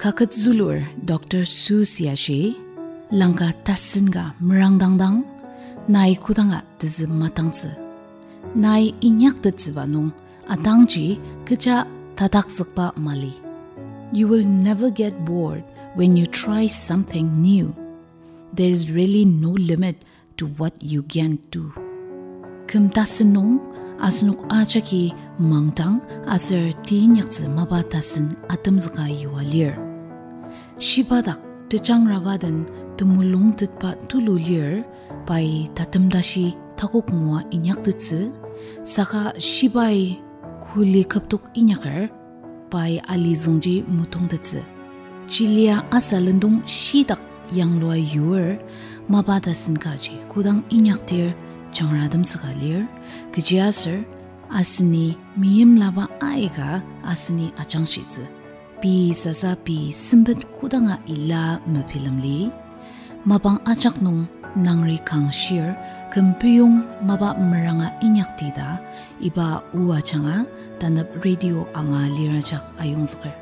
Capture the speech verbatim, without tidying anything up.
Kaket zülur Doctor Seuss ya ashi, langka tasen ka merangdangdang, nai kodanga tezü matangtsü. Nai inyaktettsüba nung atangji kecha tatakzükba mali. You will never get bored when you try something new. There is really no limit to what you can do. Küm tasen nung asenok ajaki mangdang aser teinyaktsü mapa tasen atemzüka yua lir. Shiba dak tejangraba den temulungtetba tulu lir, pai tatem tashi takok ngua inyaktettsü, saka shibai kuli kübok inyaker, pai alizüngji metongtettsü. Chilia asa lendong shitak yanglua yur, mapa tasen kaji kodang inyakdir jangratemtsüka lir, kechiaser aseni meimlaba aika aseni ajangshitsü. Pei sasa pei sempet kodanga ila mebilemli. Mapang ajak nung nangri kangshir, küm peyong mapa meranga inyakti ta, iba o ajanga tanep radio anga lir ajak ayongzüker.